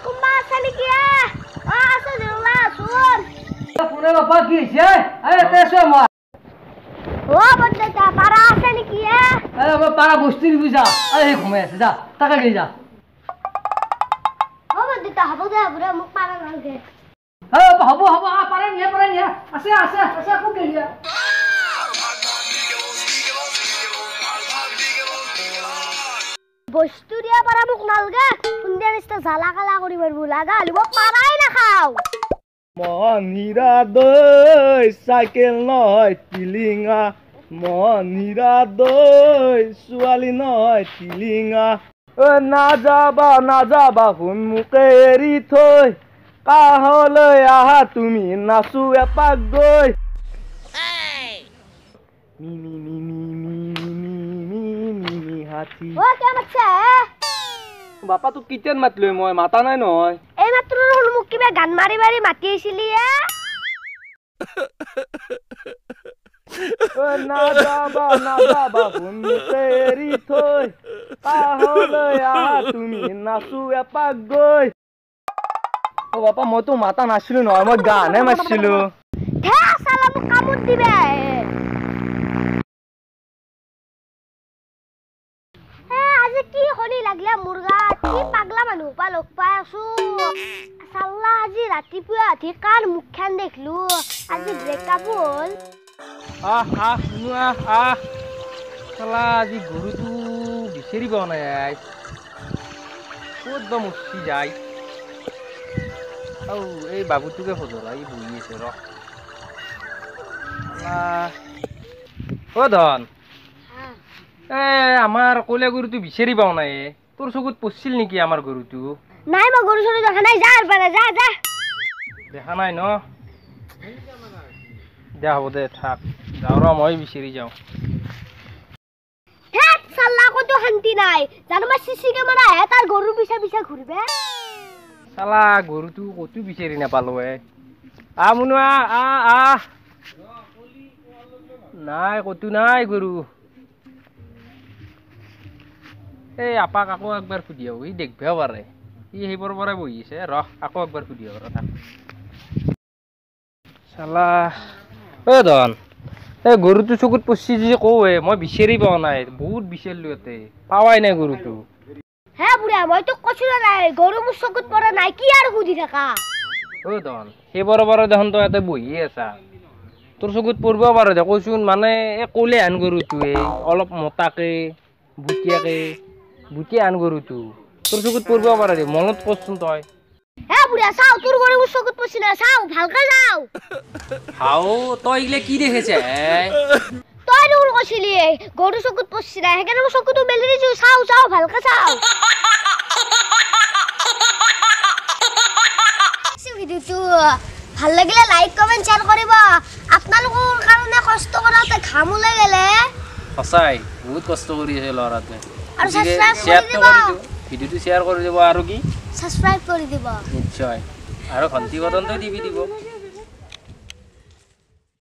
কোনোবা আছে নেকি? অ আছে ওলাচোন। কোনে বাপা কি হৈছে? আৰে ইয়াতে আছো মই। অ বৰদেউতা পাৰা আছে নেকি? আৰে মই পাৰা বস্তু দিবি যা। আৰে সেই ঘুমাই আছে যা, তাকে লৈ যা। অ বৰদেউতা হ'ব দে হ'ব দে, মোক পাৰা নালাগে। হ'ব হ'ব, পাৰে নিয়া পাৰে নিয়া, আছে আছে আছে, আকৌ গেলিয়া। বস্তু দিয়া পাৰা মোক নালগে, সন্ধিয়া নিচিনা জ্বালা কালা কৰি মাৰিব লাগা হ'লে মই পাৰাই নাখাওঁ। মনিৰা দৈ চাইকেল নহয় টিলিঙা, মনিৰা দৈ ছোৱালী নহয় টিলিঙা। ঐ নাযাবা নাযাবা সোণ মোকে এৰি থৈ, কাষলৈ আহা তুমি নাচো এপাক গৈ। মি মি মি মি মি মি মি মি মি হাতী। অ কিয় মাতছা? বাপা তোক কেতিয়ান মাতিলো মই মাতা নাই নহয়। এই মাত্ৰ দেখোন মোক কিবা গান মাৰি মাৰি মাতি আহিছিলি। নাযাবা নাযাবা সোণ মোকে এৰি থৈ, কাষলৈ আহা তুমি নাচো এপাক গৈ। অ বাপা মইতো মাতা নাছিলো নহয়, মই গানহে মাৰিছিলো। ধে চালা মোক কামোৰ দিবে। আজি কি শনি লাগিলে মোৰ গাত, কি পাগলা মানুহ পা লগ পাই আছো। চাল্লা আজি ৰাতিপুৱা উঠি কাৰ মুখখন দেখিলো, আজি ব্ৰেকআপো হ'ল। আহ আহ শুনো আহ আহ, চালা আজি গৰুটো বিচাৰি পোৱা নাই, ক'ত বা মচি যায়। আৰু এই বাবুটোকে সোধো ৰ, ই বহি আছে ৰ। অ ধন, এ আমাৰ কলীয়া গৰুটো বিচাৰি পোৱা নাই, তোৰ চকুত পৰিছিল নেকি আমাৰ গৰুটো? নাই মই গৰু চৰু দেখা নাই, যা আৰু যা যা। দেখা নাই ন? দে হ'ব দে থাক, যাওঁ ৰ মই বিচাৰি যাওঁ। চাল্লা ক'তো শান্তি নাই, জানো মই চিচি কেমেৰা আহে তাৰ গৰুৰ পিছে পিছে ঘূৰিবে। চালা গৰুটো ক'তো বিচাৰি নাপালো এ। আহ মুনু আহ আহ আহ, নাই ক'তো নাই গৰু। এই আপাক আকৌ একবাৰ সুধি আহোঁ, সি দেখিবও পাৰে, সি সেইবোৰৰ পৰাই বহি আছে। ৰহ আকৌ একবাৰ সুধি আহোঁ ৰ তাক। চালা ঐ ধন, এই গৰুটো চকুত পৰছি যদি কওঁ এ, মই বিচাৰি পোৱা নাই, বহুত বিচাৰিলো ইয়াতে পাৱাই নাই গৰুটো। হে বুঢ়া মই তোক কৈছো না নাই গৰু মোৰ চকুত পৰা নাই, কি আৰু সুধি থাকা? ঐ ধন, সেইবোৰৰ পৰা দেখোন তই ইয়াতে বহিয়ে আছা, তোৰ চকুত পৰিব পাৰে দে কচোন। মানে এই কলীয়াহেন গৰুটোৱে অলপ মোটাকে বুটিয়াকে বুটিয়াহেন গৰুটো তোৰ চকুত পৰিব পাৰে দে, মনত কৰচোন তই। হে বুঢ়া চাও তোৰ গৰু মোৰ চকুত পৰিছে না, চাও ভালকে যাও। হাও তই এইগিলা কি দেখিছে? তই দেখোন কৈছিলি গৰু চকুত পৰিছে না, সেইকাৰণে মই চকুটো মেলি দিছো, চাও চাও ভালকে চাও। ভিডিঅ'টো ভাল লাগিলে লাইক কমেণ্ট শ্বেয়াৰ কৰিব। আপোনালোকৰ কাৰণে কষ্ট কৰোঁতে ঘাম ওলাই গ'লে। সঁচাই বহুত কষ্ট কৰি আছে ল'ৰাটোৱে। আৰু ছাবস্ক্ৰাইব কৰি দিব, ভিডিঅ'টো শ্বেয়াৰ কৰি দিব, আৰু কি ছাবস্ক্ৰাইব কৰি দিব নিশ্চয়, আৰু ঘণ্টি বটনটো টিপি দিব।